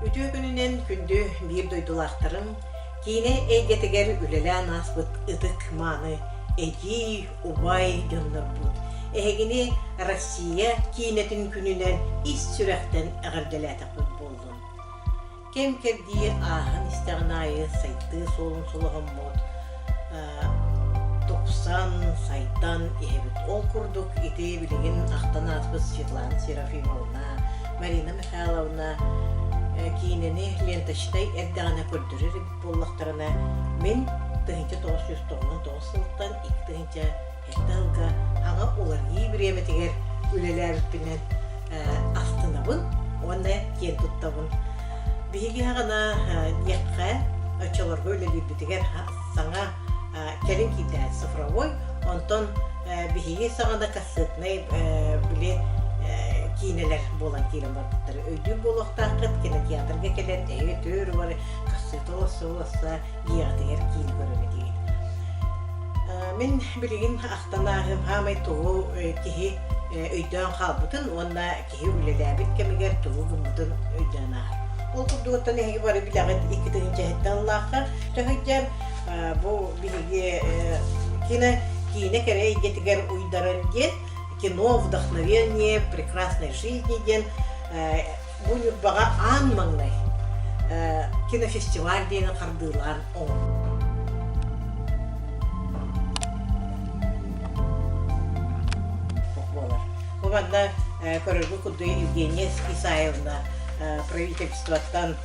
Үтүө күнүнэн күндү биир дойдулаахтарым, киинэ эйгэтигэр үлэлээн ааспыт ытык-мааны эдьиий, убай дьоннорбут, эһигини Россия киинэтин күнүнэн ис сүрэхтэн эҕэрдэлээтэхпит буоллун. Кэм-кэрдии ааһан истэҕин аайы сайдыы суолун солоһоммут, тупсан, сайдан иһэбит. Ол курдук ити билигин ахтан ааспыт Светлана Серафимовна, Марина Михайловна киинэни ленточнай эрдэҕинэ көрдөрөр эбит буоллахтарына, мин 1999 сылтан 2000 эрдэ ыалга аҕа уларыйыы бириэмэтигэр үлэлээбиппинэн астынабын уонна киэн туттабын. Биһиги аҕана диэххэ, оччолорго үлэлиирбитигэр саҥа кэлин киирдэ цифровой, онтон биһиги саҕана кассетнай били киинэлэр буолан киирэн барбыттар. Өйдүүр буолуохтааххыт, кинотеатрга кэлэн эһиги түөр бары кассета олорсо-олорсо дьиэҕитигэр киинэ көрөр этигит. Мин билигин ахтан ааһыам хаамай тугу киһи өйдөөн хаалбытын уонна киһи үлэлээбит кэмигэр тугу гыммытын өйдөөн ааһар. Ол курдугуттан эһиги бары билэҕит 2007 сыллаахха төһөйдөн бу биһиги кино киинэ кэрэ эйгэтигэр уйдарар диэн кино вдохновение прекрасной жизни диэн Бу Ньурбаҕа аан маҥнай кинофестиваль диэни хардыылаан оҥорбут буолар. Бу манна көрөргө курдук Евгения Исаевна правительствоттан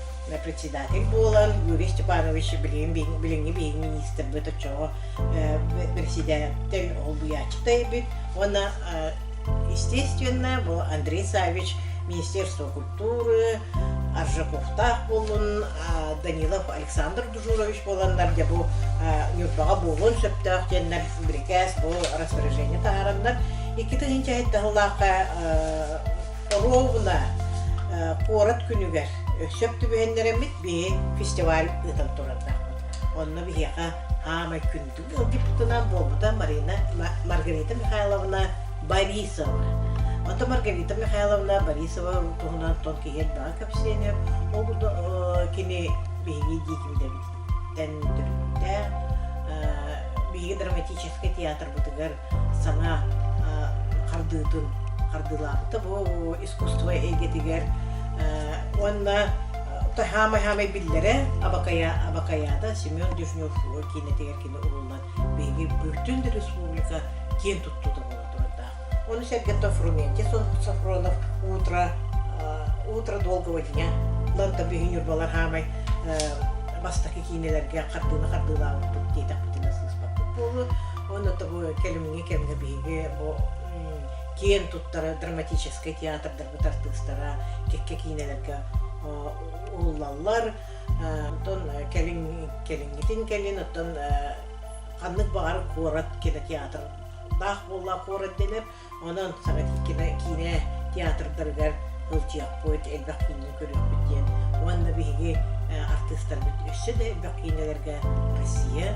председатель буолан Юрий Степанович билигин билиҥҥи биһиги министрбыт оччоҕо председатель олбуйааччыта эбит уонна Естественно, бу Андрей Саввич Министерство культуры, Аржаковтаах буоллун, Данилов Александр Дужурович буоланнар, дьэ бу Ньурбаҕа буолуон сөптөөх диэннэр бирикээс бу распоряжение таһаараннар 2007 сыллаахха ровно куорат күнүгэр сөп түбэһиннэрэммит биһи фестиваль ыытан турардаахпыт. Онно биһиэхэ хаамай күндү ыалдьыппытынан буолбута Марина Маргарита Михайловна Борисова. Оттон Маргарита Михайловна Борисова туһунан тон киһи элбэҕи кэпсиэн Ол кини биһиги Дьиикимдэбититтэн төрүттээх. Биһиги драматическай театрбытыгар саҥа хардыытын хардыылаабыта бу искусство эйгэтигэр уонна хаамай-хаамай биллэрэ Абакая Абакаяда Семен Дежнев киинэтигэр кини уһуллан биһиги бүтүн да республика киэн туттуута буола турардаах. Ону сэргэ Фрументий Софронов утро утро долгого дня ланта биһи ньурбалар хаамай бастакы киинэлэргэ хардыыны хардыылаабыппыт диэтэхпитинэ сыыспаппыт буолуо. Уонна бу кэлимҥи кэмҥэ биһиги бу киэн туттара драматическай театрдарбыт артыыстара кэккэ киинэлэргэ уһуллаллар. Оттон кэлин кэлиҥҥитин кэлин оттон ханнык баҕар куорат кинотеатрдаах буолла куорат дэнэр. Онон саҥа киинэ театрдарыгар сылдьыахпыт, элбэх киинэни көрүөхпүт диэн. Уонна биһиги артыыстарбыт өссө да элбэх киинэлэргэ Россия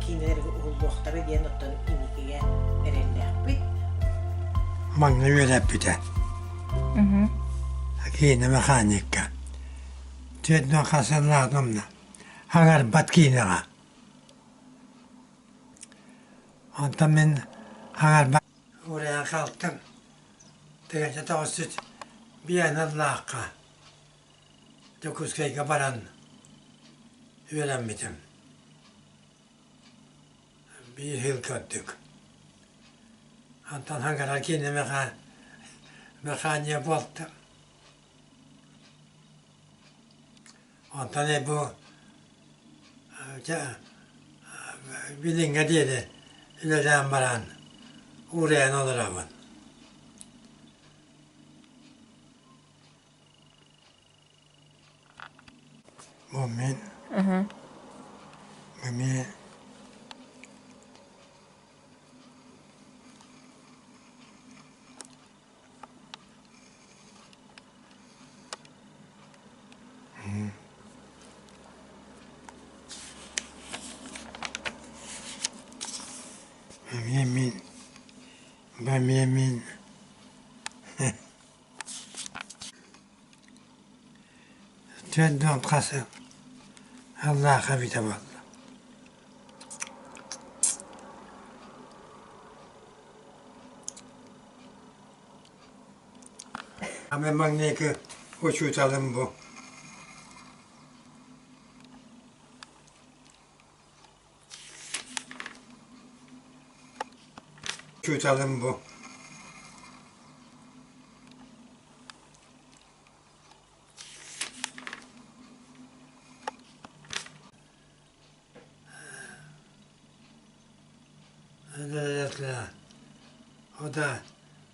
киинэлэргэ уһуллуохтара диэн оттон инникигэ эрэллээхпит. Маҥнай үөрэппитэ. Киинэ механикка. Түөртүн хасылаатымна. Хаҥарбат киинэҕэ. Онтон мин хаҥарбат уурайан хаалтым. Тыгынча тоҕус биэнэллаахха Дьокуускайга баран үөрэммитим. Биир сыл көрдүк. Онтон хаҥарар киинэ механия буолтум. Онтон бу билиҥҥэ диэри үлэлээн баран уурайан олоробун. Бу мин эмиэ Эмиэ мин, бу эмиэ мин 40 хас сыллаах эбитэ буолла. Аны маҥнайгы учууталым бу. Учууталым бу. Ода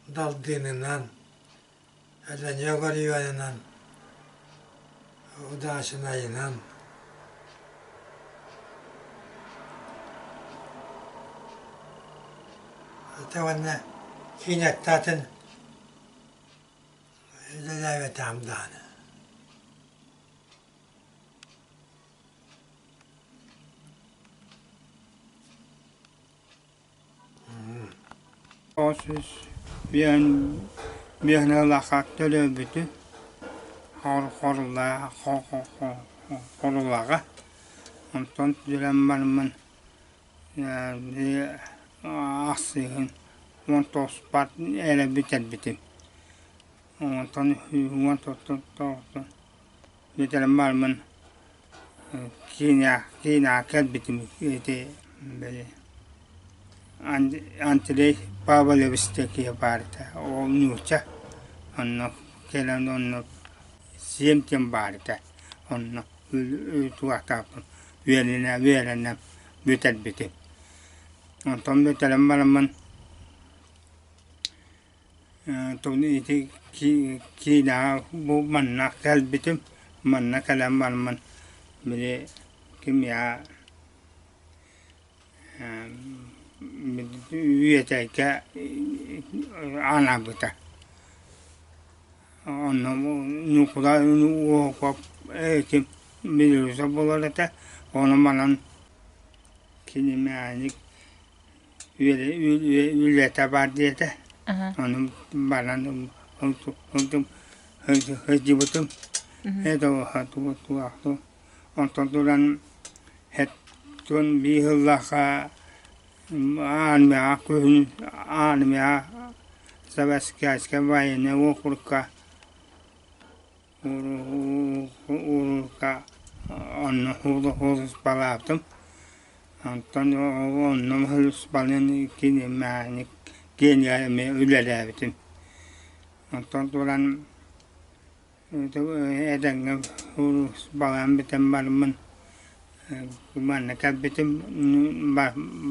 Далдынынан, Эленье Горьеванынан, Удачнайынан. Ата уонна киинэттаатын үлэлээбэтэҕим даҕаны. Сүүс биэһин төлөөбүтү Хорулаҕа онтон түһэн бараммын ахсыһын 19-пар эрэ бүтэрбитим. Онтон 19 бүтэрэн бараммын киинэҕэ кэлбитим ити били Андрей Павлович диэн киһи баар этэ ол нуучча онно кэлэн онно сиэм диэн баар этэ онно туохтаахпын үөрэнэ үөрэнэ бүтэрбитим. Онтон бүтэрэн бараммын Ити киинэҕэ бу манна кэлбитим, манна кэлэн бараммын били кимиэхэ Үөтэйгэ анаабыта. Онно Ньукулай Уоһукап ити Белоруссия буолар этэ, ону манан кини мээнэ үлэтэ бар диэтэ. Ону баран сылдьыбытым. Онтон туран һэттон биир сыллаахха армияҕа күһүн армияҕа Забайкальскай военнай уокурукка Урука онно сулууспалаабытым. Онтон онно сулууспалыын киинэ эмиэ үлэлээбитим. Онтон туран этэҥҥэ сулууспалаан бүтэн бараммын манна кэлбитим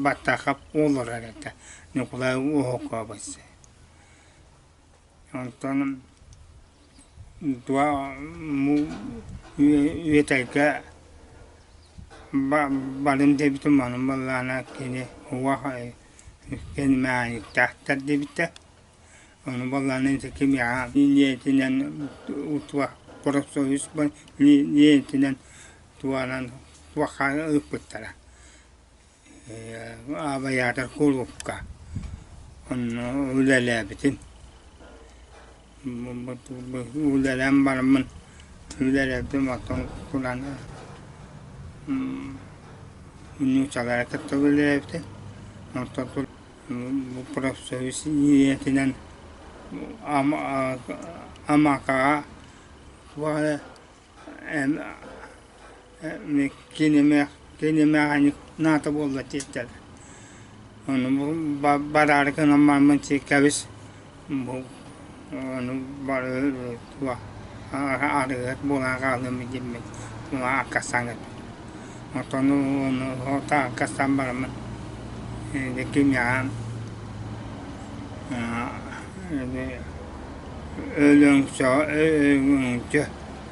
Баттахов олорор этэ Ньукулай Уһуков. Онтон Үөтэйгэ барым диэбитим, ону буоллаҕына кини уох кэнмээниктээхтэр диэбитэ. Ону буоллаҕына ити кимиэхэ ийэтинэн туох профсоюз ийэтинэн туонан туохха ыыппыттара. Абайаатар кулуупка онно үлэлээбитим. Үлэлээн бараммын үлэлээбитим оттон туран нууччалары кытта үлэлээбитим. Онтон профсоюз ийэтинэн Амакаҕа Кинимээх наата буолла диэттэр. Ону бараары гынан бараммын кэбис ону арыгыһыт буолан хаалыам диэммин аккастаан кэлбитим. Оттон ону аккастаан бараммын кимиэхэ Өлөҥсөҕө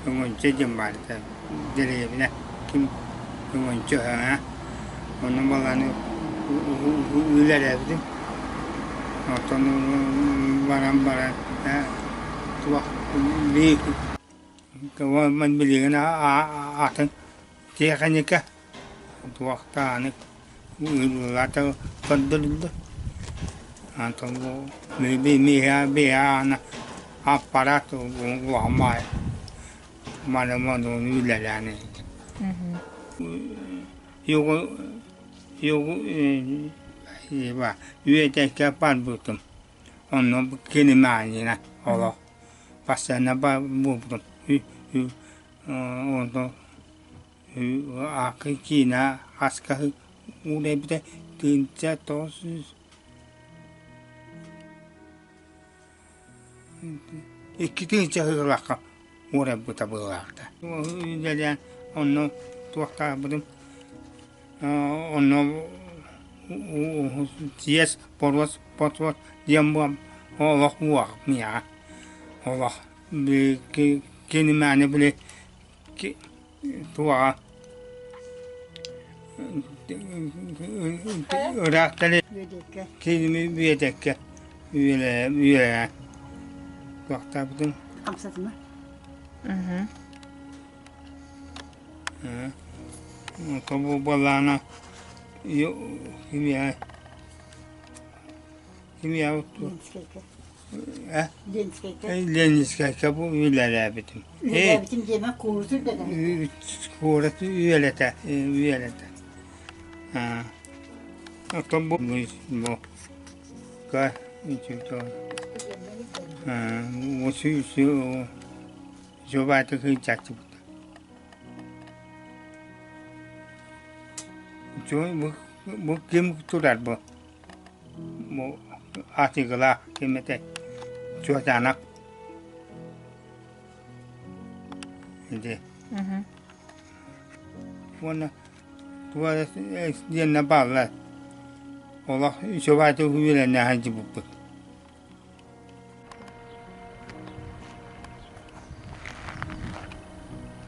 Өҥөнчө диэн баар этэ дэриэбинэ ким Өҥөнчө онно баланы үлэлээбитим оттон баран баран туох билигин атын тиэхиньикэ Туохтааны ыыллата көрдөрүллэр. Онтон бу аппарат улахан баайа. Маны маны үлэлээн Югу югу үөтэккэ барбытым. Онно кинимаанина олох постоянно буолбутум. Онто аакы киинэ хаска уурэйбитэ тыынча 900 Икки тыһыынча ыһыылаахха уурайбыта быһыылаахта. Үлэлээн онно туохтаабытым онно съезд боруос ботуос диэн буолан олох уох миэхэ олох кинимээни били туоҕа ыраахтары киними үөдэккэ үөрэ туохтаабытым Хамсатыма. Тобу буоллаҕына кимиэхэ кимиэхэ Ленскэйгэ. Э? Ленскэйгэ. Ленинскэйгэ бу үлэлээбитим. Үлэлээбитим диэмэ куурутур да Куорат үөлэтэ үөлэтэ. Оттон бу бу ка Жобааты кыычаччыбыт. Бу бу ким турар бу? Бу атыгылаах ким этэй? Чуотаанак. Ити. Уонна туора диэннэ бааллар. Олох үчүгэйдик үөрэнэ сылдьыбыппыт.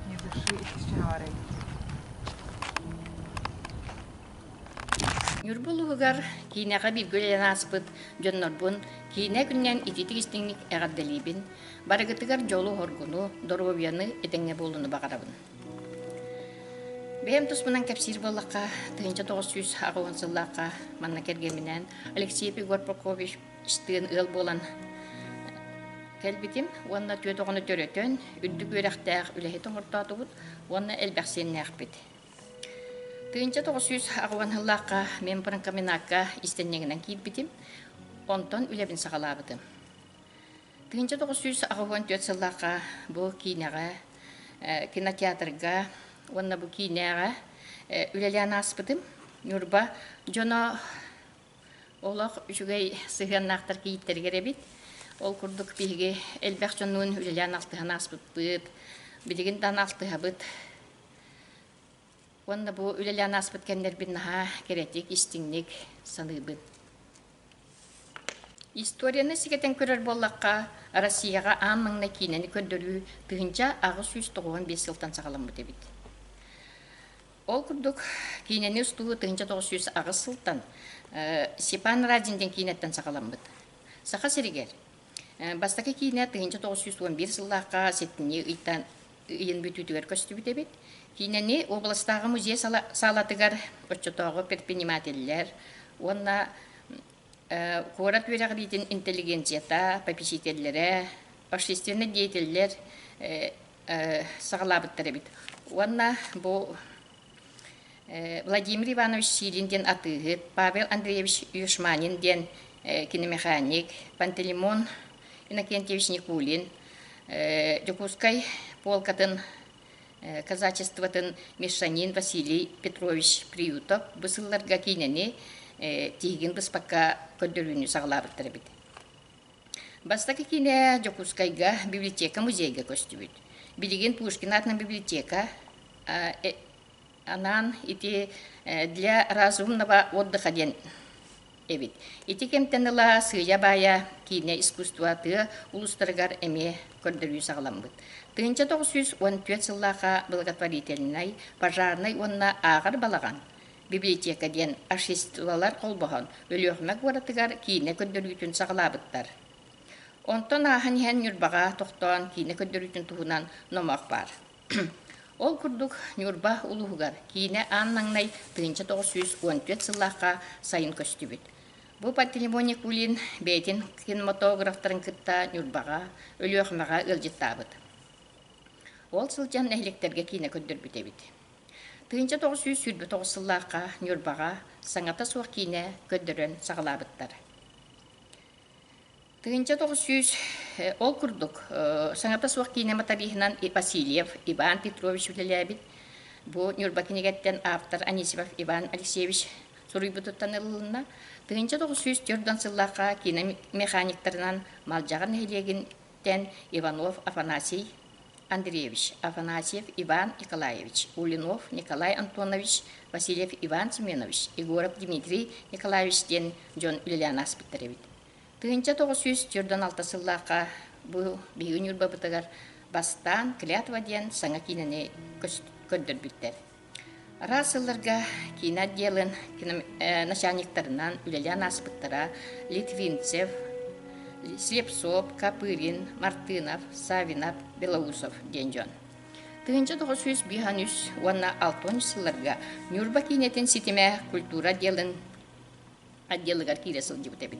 Не дыши, иккис Ньурба улууһугар киинэҕэ бииргэ үлэлээн ааспыт дьоннорбун киинэ күнүнэн итиитик истиҥник эҕэрдэлиибин, барыгытыгар дьолу-соргуну, доруобуйаны, этэҥҥэ буолууну баҕарабын. Бэйэм туспунан кэпсиир буоллахха, 1980 сыллаахха манна кэргэмминээн Алексей Егор Прокопьевич Чтыын ыал буолан кэлбитим уонна түөрт оҕону төрөтөн, үрдүк үөрэхтээх үлэһит оҥортоотубут уонна элбэх сиэннээхпит. 1980 сыллаахха мен паранкомбинакка истэнньэҥинэн киирбитим, онтон үлэбин саҕалаабытым. 1984 сыллаахха бу киинэҕэ, кинотеатрга уонна бу киинэҕэ үлэлээн ааспытым. Ньурба дьоно олох үчүгэй сыһыаннаахтар кийииттэригэр эбит. Ол курдук биһиги элбэх дьоннуун үлэлээн алтыһан ааспыппыт, билигин даҕаны алтыһабыт. Уонна бу үлэлээн ааспыт кэмнэрбин наһаа кэрэтик, истиҥник саныыбын. Историяны сигэтэн көрөр буоллахха, Россияҕа аан маҥнай киинэни көрдөрүү 1895 сылтан саҕаламмыт эбит. Ол курдук, киинэни устуу 1908 сылтан Степан Разин диэн киинэттэн саҕаламмыт. Саха сиригэр бастакы киинэ 1911 сыллаахха сэтинньи ыйтан ыйын бүтүүтүгэр көстүбүт эбит. Киинэни уобаластааҕы музей саалатыгар оччотооҕу предпринимателлэр уонна куорат үөрэҕириитин интеллигенцията, попечителлэрэ, общественнай деятеллэр саҕалаабыттар эбит. Уонна бу Владимир Иванович Силин диэн атыыһыт, Павел Андреевич Юшманин диэн киномеханик, Пантелеймон Иннокентьевич Никулин, Дьокуускай полкатын казачествотын мещанин Василий Петрович Приютов бу сылларга киинэни тиһигин быспакка көрдөрүүнү саҕалаабыттар эбит. Бастакы киинэ Дьокуускайга библиотека музейга көстүбүт. Билигин Пушкин аатынан библиотека анаан ити для разумного отдыха диэн эбит. Ити кэмтэн ыла сыыйа-баайа киинэ искусство тыа улуустарыгар эмиэ көрдөрүү саҕаламмыт. 1914 сыллаахха благотворительнай, пожарнай уонна ааҕар балаҕан библиотека диэн обществолар холбоһон Өлүөхүмэ куоратыгар киинэ көрдөрүүтүн саҕалаабыттар. Онтон ааһан иһэн Ньурбаҕа тохтоон киинэ көрдөрүүтүн туһунан номох баар. Ол курдук Ньурба улууһугар киинэ аан маҥнай 1914 сыллаахха сайын көстүбүт. Бу Пантелеймон Никулин бэйэтин кинематографтарын кытта Ньурбаҕа, Өлүөхүмэҕэ ыалдьыттаабыт. Ол сылдьан нэһилиэктэргэ киинэ көрдөрбүт эбит. 1929 сыллаахха Ньурбаҕа саҥата суох киинэ көрдөрөн саҕалаабыттар. 1900 ол курдук саҥата суох киинэ моториһынан Васильев Иван Петрович үлэлээбит. Бу Ньурба кинигэттэн автор Анисимов Иван Алексеевич суруйбутуттан ылылынна. 1904 сыллаахха киинэ механиктарынан Малдьаҕар нэһилиэгиттэн Иванов Афанасий Андреевич, Афанасьев Иван Николаевич, Улинов Николай Антонович, Васильев Иван Семенович, Егоров Дмитрий Николаевич диэн дьон үлэлээн ааспыттар эбит. 1946 сыллаахха бу биһиги Ньурбабытыгар бастаан «Клятва» диэн саҥа киинэни көрдөрбүттэр. Араас сылларга киинэ отделын начальниктарынан үлэлээн ааспыттара Литвинцев, Слепцов, Копырин, Мартынов, Савинов, Белоусов диэн дьон. 1953 уонна 63 сылларга Ньурба киинэтин ситимэ культура отделын отделыгар киирэ сылдьыбыт эбит.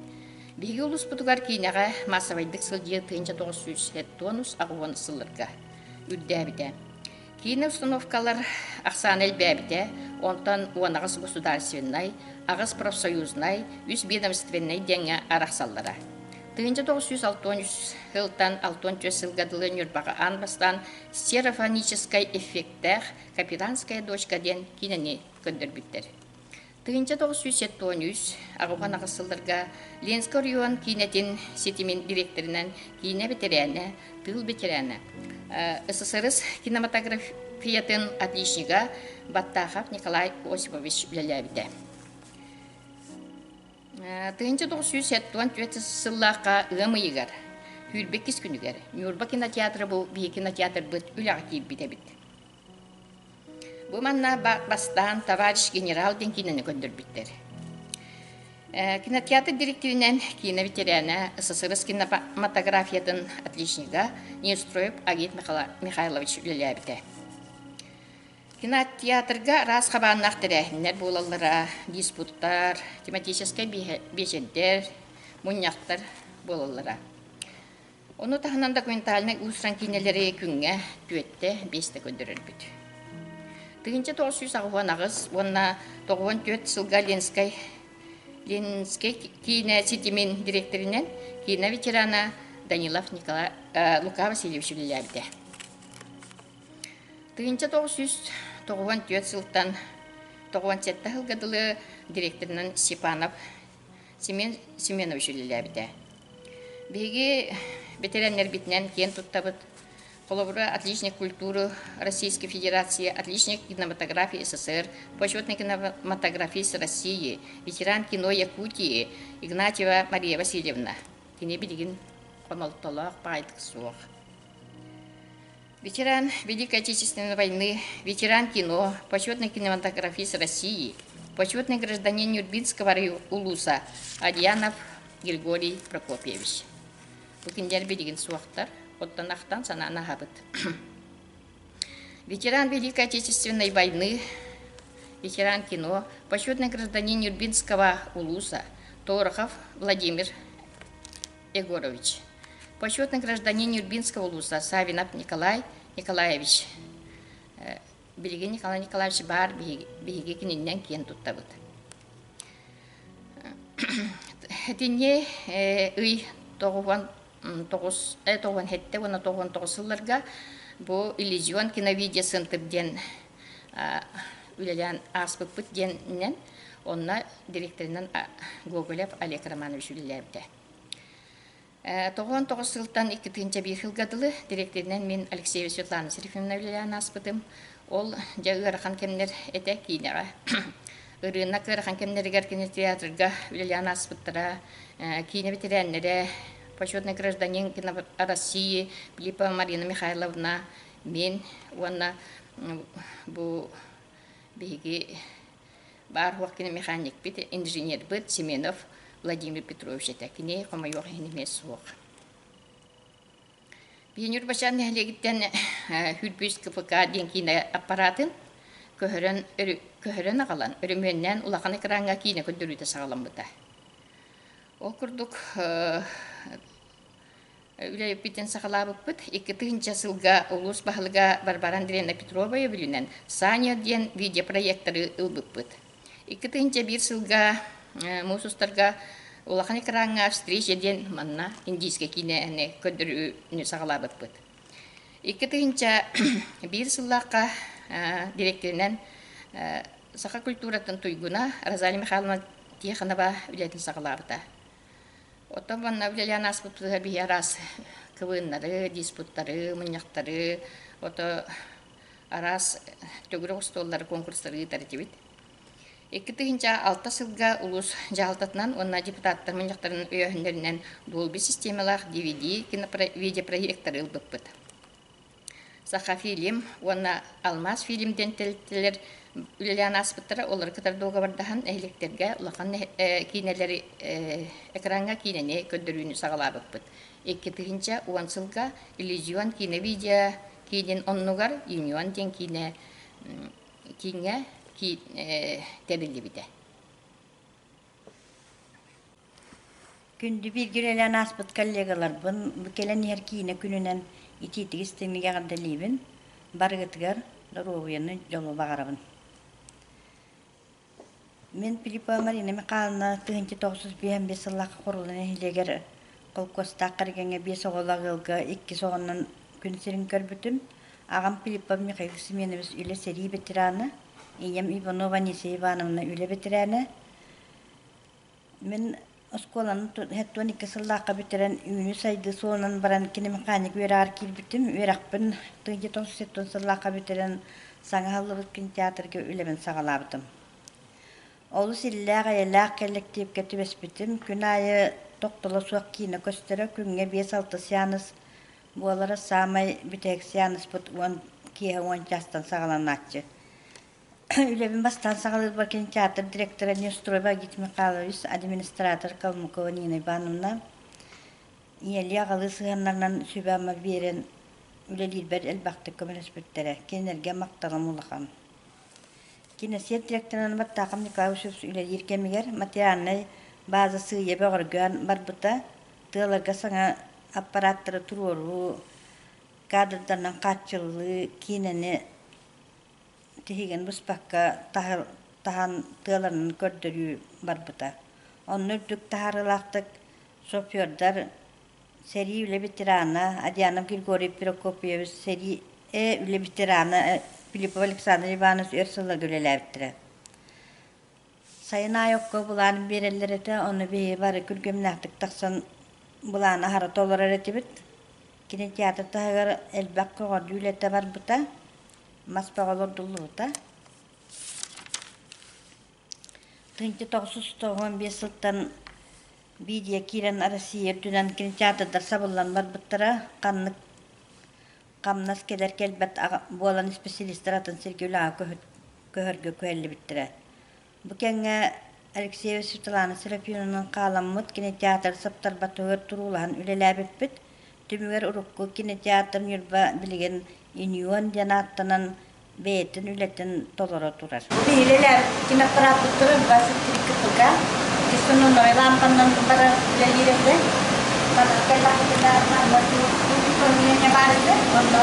Биһиги улууспутугар киинэҕэ маассабайдык сылдьыы 1973 сылларга үрдээбитэ. Киинэ установкалар ахсаана элбээбитэ, онтон 18 государственнай, аҕыс профсоюзнай, үс ведомственнай диэҥҥэ арахсаллара. 1963 сылтан 64 сылга дылы Ньурбаҕа аан бастаан стереофоническай эффектээх «Капитанская дочка» диэн киинэни көрдөрбүттэр. 1973 аҕыс сылларга Ленскэй оройуон киинэтин ситимин дириэктэринэн киинэ бэтэрээнэ, тыыл бэтэрээнэ, СССР кинематографиятын отличнига Баттахов Николай Осипович үлэлээбитэ. 1974 сыллаахха ыам ыйыгар, 22 күнүгэр Ньурба кинотеатра бу биһиги кинотеатрбыт үлэҕэ киирбит эбит. Бу манна бастаан «Товарищ генерал» диэн киинэни көрдөрбүттэр. Кинотеатр директоринэн киинэ ветерана, СССР кинематографиятын отличнига Неустроев Агит Михайлович үлэлээбитэ. Кинотеатрга араас хабааннаах тэрээһиннэр буолаллара, диспуттар, тематическай биэчэрдэр, мунньахтар буолаллара. Ону таһынан документальнай уус-уран киинэлэри күҥҥэ түөттэ, биэстэ көрдөрөрбүт. 1988 уонна 94 сылга Ленскэй Ленскэй киинэ ситимин дириэктэринэн киинэ ветерана Данилов Николай Лука Васильевич үлэлээбитэ. 1994 сылтан 97 сылга дылы директорынан Степанов Семен Семенович үлэлээбитэ. Биһиги бэтэрээннэрбитинэн киэн туттабыт. Холобура, отличник культуры Российской Федерации, отличник кинематографии СССР, почетный кинематографист России, ветеран кино Якутии Игнатьева Мария Васильевна. Кини билигин хомолтолоох баайдык суох. Ветеран Великой Отечественной войны, ветеран кино, почетный кинематографист России, почетный гражданин Нюрбинского улуса Адьянов Григорий Прокопьевич. Бу кинилэр билигин суохтар, оттон ахтан санаан аһабыт. Ветеран Великой Отечественной войны, ветеран кино, почетный гражданин Нюрбинского улуса Торохов Владимир Егорович. Почетный гражданин Нюрбинского улуса Савинов Николай Николаевич. Билигин Николай Николаевич баар биһиги кининнэн киэн туттабыт. Итинни ый 99 97 уонна 99 сылларга бу Иллюзион киновидео центр диэн үлэлээн ааспыппыт диэнинэн онно директорынан Гоголев Олег Романович үлэлээбитэ. 99 сылтан 2001 сылга дылы дириэктэринэн мин Алексеева Светлана Серафимовна үлэлээн ааспытым. Ол дьэ ыарахан кэмнэр этэ киинэҕэ. Ырыынак ыарахан кэмнэригэр кинотеатрга үлэлээн ааспыттара. Киинэ бэтэрээннэрэ, почетный гражданин России Филиппова Марина Михайловна, мин уонна бу биһиги Баар суох кини механикпит, инженербыт Семенов Владимир Петрович этэ. Кини хомойуох иһин эмиэ суох. Биһи Ньурбачаан нэһилиэгиттэн Хүрбүс КПК диэн киинэ аппаратын көһөрөн, көһөрөн аҕалан, өрөмүөннээн улахан экраҥҥа киинэ көрдөрүүтэ саҕаламмыта. Ол курдук. Үлэбиппитин саҕалаабыппыт. 2000 сылга улуус баһылыга Варвара Андреевна Петрова өйөбүлүнэн Саня диэн видеопроекторы ылбыппыт. 2001 сылга муус устарга улахан экраҥҥа «Встреча» диэн манна индийскэй киинэни көрдөрүүнү саҕалаабыппыт. 2001 сыллаахха дириэктэринэн саха культуратын туйгуна Розалия Михайловна Тихонова үлэтин саҕалаабыта. Оттон манна үлэлээн ааспыппытыгар биһи араас квннары, диспуттары, мунньахтары, ото араас төгүрүк остуоллары, конкурстары ыытар этибит. 2006 сылга улуус дьаһалтатынан уонна депутаттар мунньахтарын өйөөһүннэринэн Dolby системалаах DVD видеопроекторы ылбыппыт. Сахафильм уонна Алмаас фильм диэн тэрилтэлэр үлэлээн ааспыттара. Олору кытары дуогабардаһан нэһилиэктэргэ улахан киинэлэри экраҥҥа киинэни көрдөрүүнү саҕалаабыппыт. 2010 сылга Иллюзион киинэ-видео киинин оннугар Юнион диэн киинэ кииҥҥэ тэриллибитэ. Күндү бииргэ үлэлээн ааспыт коллегаларбын бу кэлэн иһэр киинэ күнүнэн итиитик истиҥник эҕэрдэлиибин, барыгытыгар доруобуйаны, дьолу баҕарабын. Мин Филиппова Марина Михайловна 1995 сыллаахха Хорула нэһилиэгэр холкуостаах кэргэҥҥэ биэс оҕолоох ыалга иккис оҕонон күн сирин көрбүтүм. Аҕам Филиппов Михаил Семенович үлэ сэрии ветерана, ийэм Иванова Анисия Ивановна үлэ ветерана. Мин оскуоланы 72 сыллаахха бүтэрэн үүнүү-сайдыы суолунан баран киномеханик үөрэҕэр киирбитим. Үөрэхпин 1970 сыллаахха бүтэрэн саҥа аһыллыбыт кинотеатрга үлэбин саҕалаабытым. Олус иллээх-эйэлээх кэллэктиипкэ түбэспитим. Күн аайы тохтоло суох киинэ көстөрө, күҥҥэ 5-6 сеанс буолара. Саамай бүтэһик сеанспыт уон киэһэ уон чаастан саҕаланааччы. Үлэбин бастаан саҕалыырбар кинотеатр директора Неустроева Агит Михайлович, администратор Калмыкова Нина Ивановна ийэлии аҕалыы сыһыаннарынан сүбэ-ама биэрэн үлэлиирбэр элбэхтик көмөлөспүттэрэ. Кинилэргэ махталым улахан. Киносет директорынан Баттаахым Николай Васильевич үлэлиир кэмигэр материальнай база сыыйа бөҕөргөөн барбыта, тыаларга саҥа аппараттары туруоруу, кадрдарынан хааччыллыы киинэни тиһигин быспакка таһан тыаларынан көрдөрүү барбыта. Онно үрдүк таһаарыылаахтык шофердар сэрии үлэ ветерана Адьянов Григорий Прокопьевич, сэрии үлэ ветерана Филиппов Александр Иванович өр сылларга үлэлээбиттэрэ. Сайын аайы окко былаан биэрэллэр этэ, ону биһиги бары күргүөмнээхтик тахсан былааны аһара толорор этибит. Кини театр таһыгар элбэх көҕөрдүү үлэтэ барбыта, мас бөҕө олордуллубута. 1995 сылтан видео киирэн Россия үрдүнэн кинотеатрдар сабыллан барбыттара. Ханнык хамнас кэлэр-кэлбэт буолан исписэлиистэр атын сиргэ үлэҕэ көһөргө күһэллибиттэрэ. Бу кэмҥэ Алексеева Светлана Серафимовна хааламмыт кинотеатр саптарбатыгар туруулаһан үлэлээбиппит. Түмүгэр урукку кинотеатр Ньурба билигин Юнион диэн ааттанан бэйэтин үлэтин толоро турар. Биһилэлэр киноаппарааппыттарын 23 КПК Исунуной лампанан барар үлэлиир этэ. Манна кэллэхпитинэ манна туох баар этэ. Онно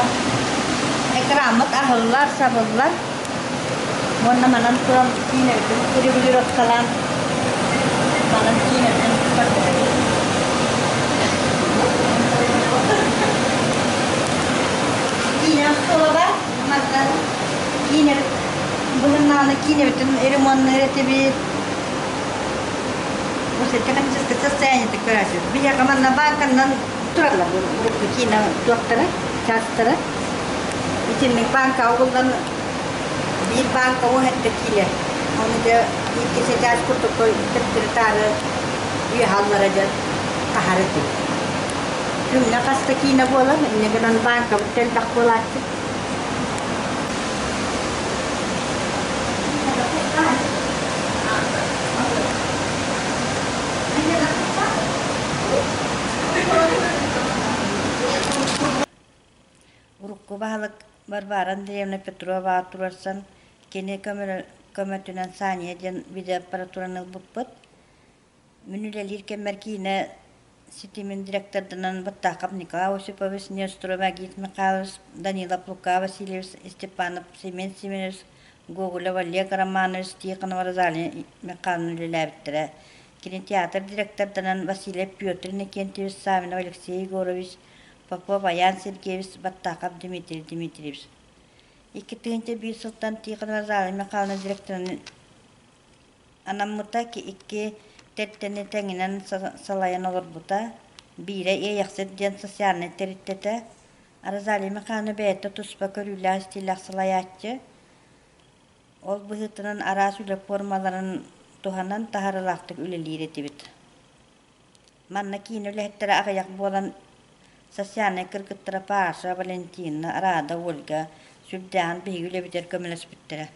экраммыт аһыллар, сабыллар. Уонна манан туран киинэбитин регулировкалаан манан киинэбитин көрдөрөбүт. Киинэ оскуолаба манна киинэ быһыннааны киинэбитин ремонныыр этибит. Осы техническое состояние көрөсү. Биһиэхэ манна банканнан тураллар урукку киинэ туохтара, частара. Итинник банка угуллан биир банка уон эрдэ киилэ. Ону дьэ икки чаас курдук төттөрү-таары үөһэ-аллара дьэ таһар этим. Күҥҥэ хаста киинэ буолар, инньэ гынан банкабыт элбэх буолааччы. Урукку баһылык Варвара Андреевна Петрова туруорсан, кини көмөтүнэн Сания диэн видеоаппаратураны ылбыппыт. Мин үлэлиир кэммэр киинэ ситимин директорданан Баттаахап Николай Осипович, Нестеров Агит Михайлович, Данилов Лука Васильевич, Степанов Семен Семенович, Гоголев Олег Романович, Тихонова Розалия Михайловна үлэлээбиттэрэ. Кини театр директорданан Васильев Петр Иннокентьевич, Савинов Алексей Егорович, Попов Аян Сергеевич, Баттаахап Дмитрий Дмитриевич. 2001 сылтан Тихонова Розалия Михайловна директорынан Анаммыта икки тэрилтэни тэҥинэн салайан олорбута, биирэ Иэйэхсит диэн социальнай тэрилтэтэ, Розалия Михайловна бэйэтэ туспа көрүүлээх-истиилээх салайааччы, ол быһыытынан араас үлэ пуормаларын туһанан таһаарыылаахтык үлэлиир этибит. Манна киинэ үлэһиттэрэ аҕыйах буолан социальнай кыргыттара Паша, Валентина, Рада, Ольга сүрдээҕин биһиги үлэбитигэр көмөлөспүттэрэ.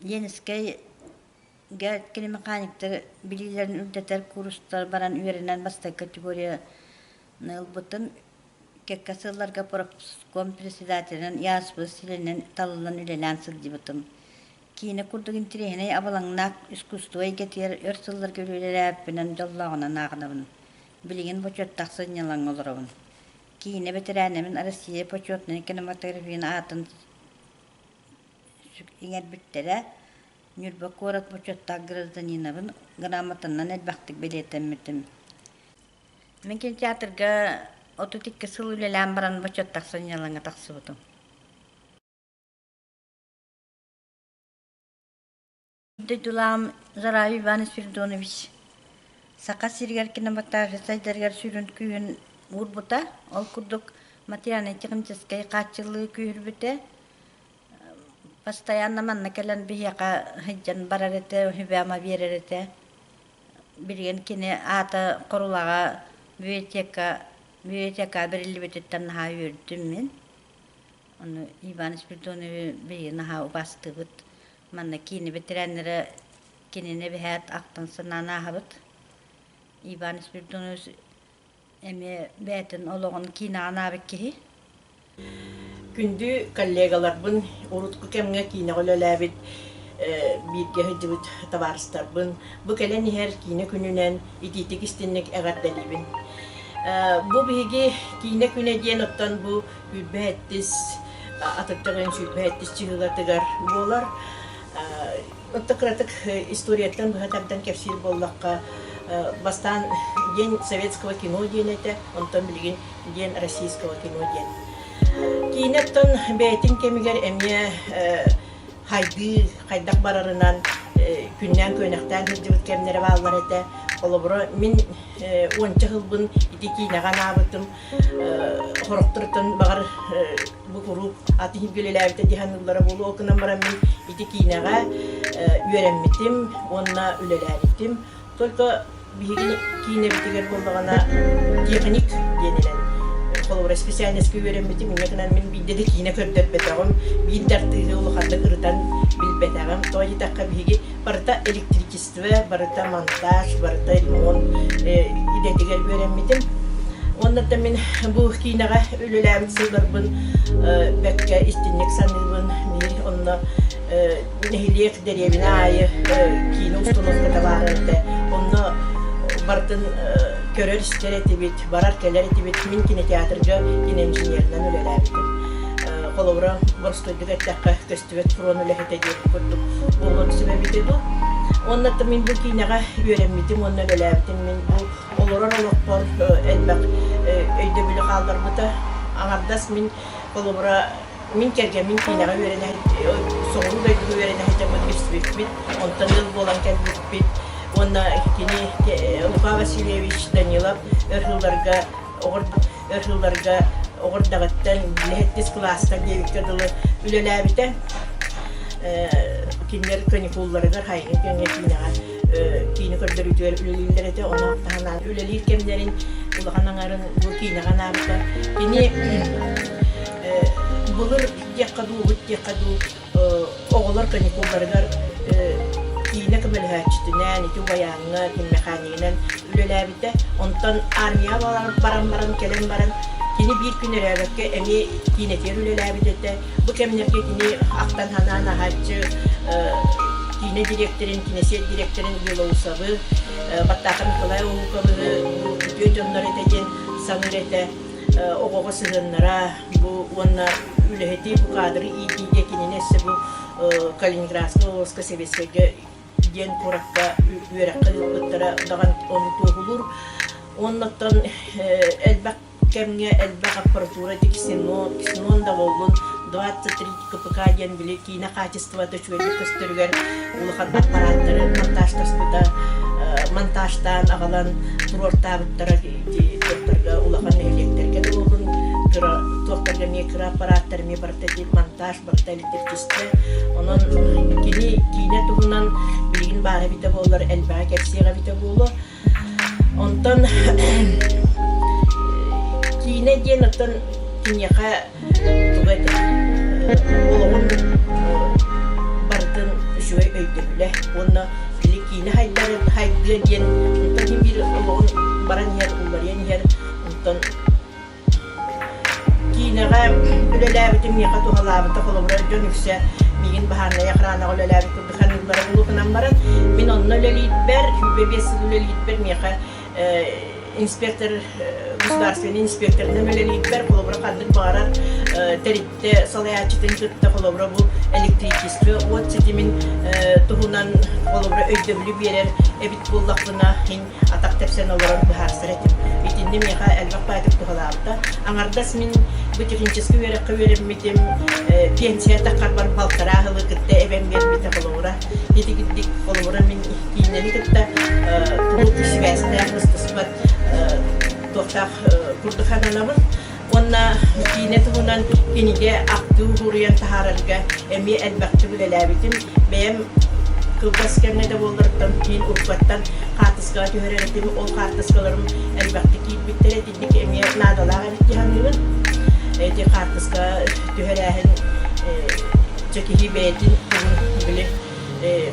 Ленскэйгэ киномеханиктар билиилэрин үрдэтэр куурустар баран үөрэнэн бастакы категорияны ылбытым. Кэккэ сылларга профком председателинэн ЯСП силинэн талыллан үлэлээн сылдьыбытым. Киинэ курдук интэриэһинэй абылаҥнаах искусство эйгэтигэр өр сылларга үлэлээбиппинэн дьоллооҕунан ааҕынабын. Билигин бочуоттаах сынньалаҥҥа олоробун. Киинэ бэтэрээнэбин Россия почетнай кинематографиятын аатын иҥэрбиттэрэ. Ньурба куорат бочуоттаах гражданинабын грамотаннан элбэхтик бэлиэтэммитим. Мин кинотеатрга 32 сыл үлэлээн баран бочуоттаах сынньалаҥҥа тахсыбытым. Дойдулаам Зараев Иван Спиридонович Саха сиригэр кинематография сайдарыгар сүрүн күүһүн уурбута. Ол курдук материальнай-техническэй хааччыллыы күүһүрбүтэ. Постоянно манна кэлэн биһиэхэ сылдьан барар этэ, үһү-ама биэрэр этэ. Билигин кини аата Хорулаҕа библиотека библиотека бэриллибититтэн наһаа үөрдүм мин. Ону Иван Спиридоновы биһиги наһаа убаастыыбыт. Манна киинэ бэтэрээннэрэ кинини эбэһээт ахтан-санаан ааһабыт. Иван Спиридонович эмиэ бэйэтин олоҕун киинэҕэ анаабыт киһи. Күндү коллегаларбын, урутку кэмҥэ киинэҕэ үлэлээбит бииргэ сылдьыбыт табаарыстарбын бу кэлэн иһэр киинэ күнүнэн итиитик истинник эҕэрдэлиибин. Бу биһиги киинэ күнэ диэн оттон бу 27 атырдьах ыйын 27 чыһыылатыгар буолар. Отто кыратык историяттан быһа тардан кэпсиир буоллахха, бастаан День советского кино диэн этэ, онтон билигин День российского кино диэн. Киинэ оттон бэйэтин кэмигэр эмиэ хайдыы хайдах барарынан күннээн күөнэхтээн сылдьыбыт кэмнэрэ бааллар этэ. Холобура, мин уонча сылбын ити киинэҕэ анаабытым. Сорохторуттан баҕар бу куруук атын сиргэ үлэлээбитэ дии саныыллара буолуо. Ол гынан баран мин ити киинэҕэ үөрэммитим уонна үлэлээбитим. Только биһиги киинэбитигэр буоллаҕына техник диэнинэн холобура специальноска үөрэммитим. Инньэ гынан мин биирдэ да киинэ көрдөрбөтөҕүм, биир да артыыһы улаханнык ырытан билбэтэҕим. Тоҕо диэтэххэ биһиги барыта электричество, барыта монтаж, барыта ремонт идэтигэр үөрэммитим. Уонна да мин бу киинэҕэ үлэлээбит сылларбын бэркэ истинник саныыбын. Биир онно нэһилиэк дэриэбинэ аайы киинэ установката баар этэ. Онно барытын көрөр-истэр этибит, барар-кэлэр этибит. Мин кинотеатрга киноинженеринэн үлэлээбитим. Холобура, боростуойдук эттэххэ, көстүбэт фронт үлэһитэ диэбит курдук буолуон сөп эбитэ дуу. Уонна мин бу киинэҕэ үөрэммитим уонна үлэлээбитим. Мин бу олорор олохпор элбэх өйдөбүлү хаалларбыта. Аҥардас мин холобура Мин кэргэммин киинэҕэ үөрэнэ соҕуруу дойдуга үөрэнэ сылдьаммыт билсибиппит, онтон ыал буолан кэлбиппит уонна кини Лука Васильевич Данилов өр сылларга өр сылларга оҕо эрдэҕиттэн сэттис кылаастан диэбиккэ дылы үлэлээбитэ. Кинилэр каникулларыгар хайыҥы кэмҥэ киинэҕэ киинэ көрдөрүүтүгэр үлэлииллэр этэ. Ону таһынан үлэлиир кэмнэрин улахан аҥарын бу киинэҕэ анаабыта. Кини Былыр диэххэ дуу, урут диэххэ дуу, оҕолор каникулларыгар киинэ көмөлөһөөччүтүнээн, ити убайааҥҥа, киномеханикынан үлэлээбитэ. Онтон армияҕа баран баран, кэлэн баран, кини биир күн өрөөбөккө эмиэ киинэтигэр үлэлээбит этэ. Бу кэмнэргэ кини ахтан-санаан аһааччы киинэ дириэктэрин, кинэсиэт дириэктэрин Белоусовы. Баттаахап Николай Уһуковы бу үтүө дьоннор этэ диэн саныыр этэ. Оҕоҕо сыһыаннара бу уонна үлэһити бу кадры иитиигэ кинини өссө бу Калининградскай областка Сэбиэскэйгэ диэн куоракка үөрэххэ ыыппыттара даҕан ону туоһулуур. Уоннаттан элбэх кэмҥэ элбэх аппаратура ксенон, ксенон да буоллун 23 КПК диэн били киинэ хаачыстыбата үчүгэйдик көстөрүгэр улахан аппарааттары монтажтаспыта монтажтаан аҕалан туруортаабыттара туохтарга улахан нэһилиэктэргэ да буоллун кыра туохтарга эмиэ кыра аппарааттар эмиэ барыта ити монтаж барыта электричество онон кини киинэ туһунан билигин баара эбитэ буоллар элбэҕи кэпсиэх эбитэ буолуо Онтон киинэ диэн оттон киниэхэ туга этэ олоҕун барытын үчүгэй өйдөбүлэ уонна били киинэ хайдыа диэн онтон ким биир олоҕун баран иһэр уларыйан иһэр онтон Киинэҕэ үлэлээбитим миэхэ туһалаабыта, холобура, дьон үксэ миигин баһаарынай охранаҕа үлэлээбит курдук саныыллара булуохунан баран, мин онно үлэлиирбэр, 25 сыл үлэлиирбэр миэхэ инспектор, государственный инспекторынан үлэлиирбэр, холобура, ханнык баҕарар тэрилтэ салайааччытын кытта, холобура, бу электричество уот ситимин туһунан, холобура, өйдөбүлү биэрэр эбит буоллахпына, атах тэпсэн олорон быһаарсар этим. Итиннэ миэхэ элбэх баайдык туһалаабыта. Аҥардас мин бу техническэй үөрэххэ үөрэммитим, пенсия таххарбар балтараа сылы кытта эбэм биэрбитэ холобура. Итигирдик холобура мин киинэни кытта куруук сибээстээх быстыспат туохтаах курдук сананабын. Уонна киинэ туһунан кинигэ ахтыы уһуруйан таһаарарга эмиэ элбэхтик үлэлээбитим. Бэйэм кылгас кэмҥэ да буолларыттан мин уруккаттан хаартыскаҕа түһэрэр этим. Ол хаартыскаларым элбэхтик киирбиттэрэ. Итинник эмиэ наадалаах эбит дии саныыбын. Ити хаартыскаҕа түһэрээһин чэ киһи бэйэтин тугун били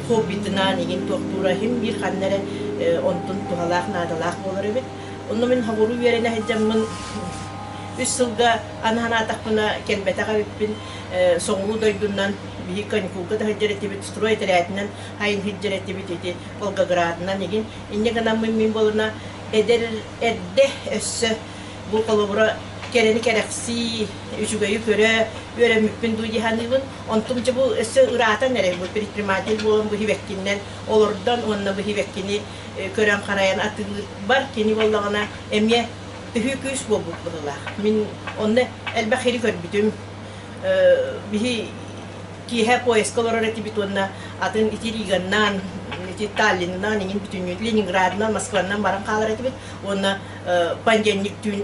хоббитынаан игин туохтуура иһин биир ханна эрэ онтун туһалаах наадалаах буолар эбит. Онно мин хобуруу үөрэнэ сылдьаммын үс сылга аны санаатахпына кэлбэтэх эбиппин. Соҕуруу дойдунан биһи каникулга да сылдьар этибит, строй этэрээтинэн хайын сылдьар этибит ити Волгоградынан игин. Инньэ гынаммын мин буолуна эдэр эрдэ өссө бу холобура кэрэни кэрэхсии, үчүгэйи көрө үөрэммиппин дуу дии саныыбын. Онтум дьэ бу өссө ыраатан эрэ бу предприниматель буолан бу хибэккиннэн олордон уонна бу хибэккини көрөн-харайан атыылыырбар кини буоллаҕына эмиэ төһүү күүс буолбут быһыылаах. Мин онно элбэх сири көрбүтүм. Биһи киэһэ поездка олорор этибит уонна атын ити Риганнаан, ити Таллиннаан, иҥин бүтүннүү Ленинградынан, Москванан баран хаалар этибит уонна понедельник түүн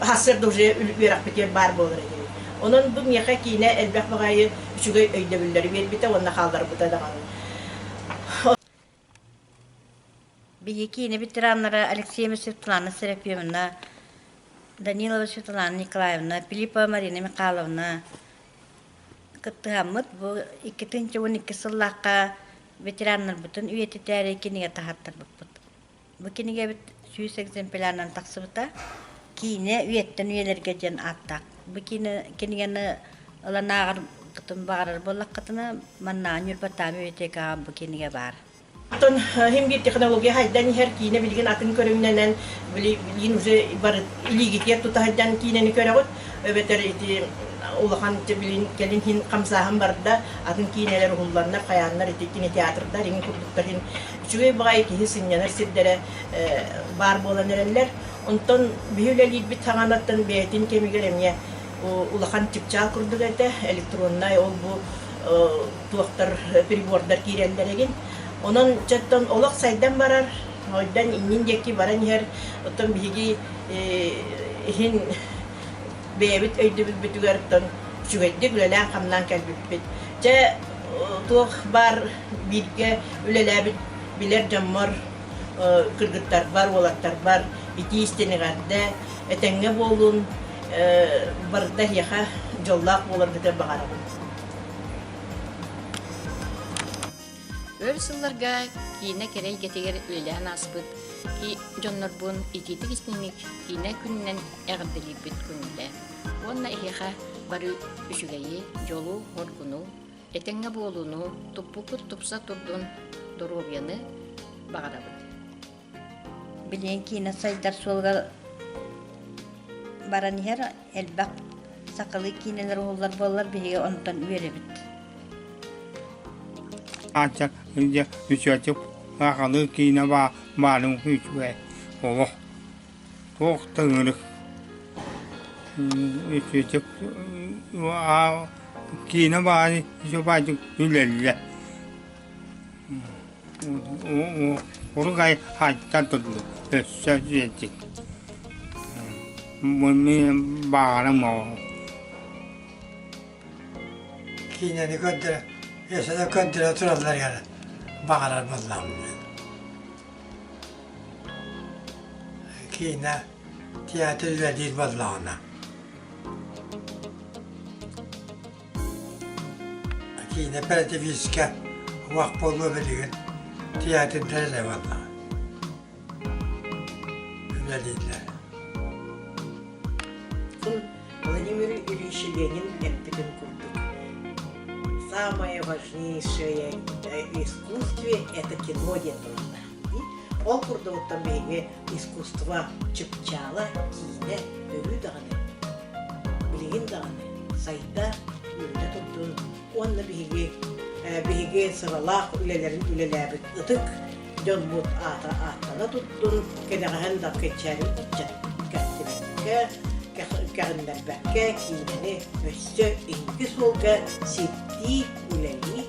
сарсыарда уже үөрэхпитигэр баар буолар этибит. Онон бу миэхэ киинэ элбэх баҕайы үчүгэй өйдөбүллэри биэрбитэ уонна хаалларбыта даҕаны. Биһиги киинэ ветераннара Алексеева Светлана Серафимовна, Данилова Светлана Николаевна, Филиппова Марина Михайловна кыттыһаммыт бу 2012 сыллаахха ветераннарбытын үйэтитээри кинигэ таһааттарбыппыт. Бу кинигэбит 100 экземплярынан тахсыбыта. Киинэ үйэттэн үйэлэргэ диэн ааттаах. Бу киинэ кинигэни ылан ааҕаргытын баҕарар буоллаххытына, маннааҕы Ньурбатааҕы библиотекаҕа бу кинигэ баар. Оттон иһин биир технология хайдан иһэр киинэ билигин атын көрүҥнэнэн билигин уже бары илиигитигэр тута сылдьан киинэни көрөҕүт эбэтэр ити улахан билин кэлин иһин хамсааһын барда атын киинэлэр уһулланнар хайааннар ити кинотеатрдар иҥин курдуктар иһин үчүгэй баҕайы киһи сынньанар сирдэрэ баар буолан эрэллэр. Онтон биһи үлэлиирбит саҕанаттан бэйэтин кэмигэр эмиэ улахан чыпчаал курдук этэ, электроннай ол-бу туохтар прибордар киирэллэр игин. Онон дьоттон олох сайдан барар, ойдон иннин диэки баран иһэр. Оттон биһиги иһин бэйэбит өйдөбүлбүтүгэр оттон үчүгэйдик үлэлээн-хамнаан кэлбиппит. Дьэ, туох баар бииргэ үлэлээбит билэр дьоммор, кыргыттарбар, уолаттарбар итии истиҥ эҕэрдэ, этэҥҥэ буолун, барыта эһиэхэ дьоллоох буоларгытыгар баҕарабын. Өр сылларга киинэ кэрэ эйгэтигэр үлэлээн ааспыт дьоннорбун итиитик истиҥник киинэ күнүнэн эҕэрдэлиирбит көҥүлэ уонна эһиэхэ бары үчүгэйи, дьолу, хоргуну, этэҥҥэ буолууну, туппуккут тупса турдун, доруобуйаны. баҕарабын. Билигин киинэ сайдар суолугар баран иһэр элбэх сахалыы киинэлэр уһуллар буоллар биһиги онтон үөрэбит. Ачча дьэ үчүгэйдик сахалыы киинэ баарын үчүгэй олох туох да ыҥырык үчүгэйдик киинэ баары үчүгэйдик үлэллэ Уругай хайта турду өссө үчүгэйдик мин баҕарым ол Киинэни көрдөрө, өссө да көрдөрө туралларыгар баҕарар буоллаҕым. Киинэ театр үлэлиир буоллаҕына. Киинэ оперативистка уох буолуо билигин театрдар эрэ буоллаҕа. Үлэлииллэр. Владимир Ильич Ленин эппитин курдук, самое важнейшее в искусстве – это кино диэн турардаах. Ол курдугуттан биһиги искусство чыпчаала, киинэ өрүү даҕаны, билигин даҕаны сайда, үүнэ турдун уонна биһиги биһиги сыралаах үлэлэрин үлэлээбит ытык дьоммут аата ааттана туттун, кэнэҕэһин да кэчээрин ыччат кэхтибэккэ, кэҕиннэрбэккэ киинэни өссө инники суолга сирдии, үлэлии.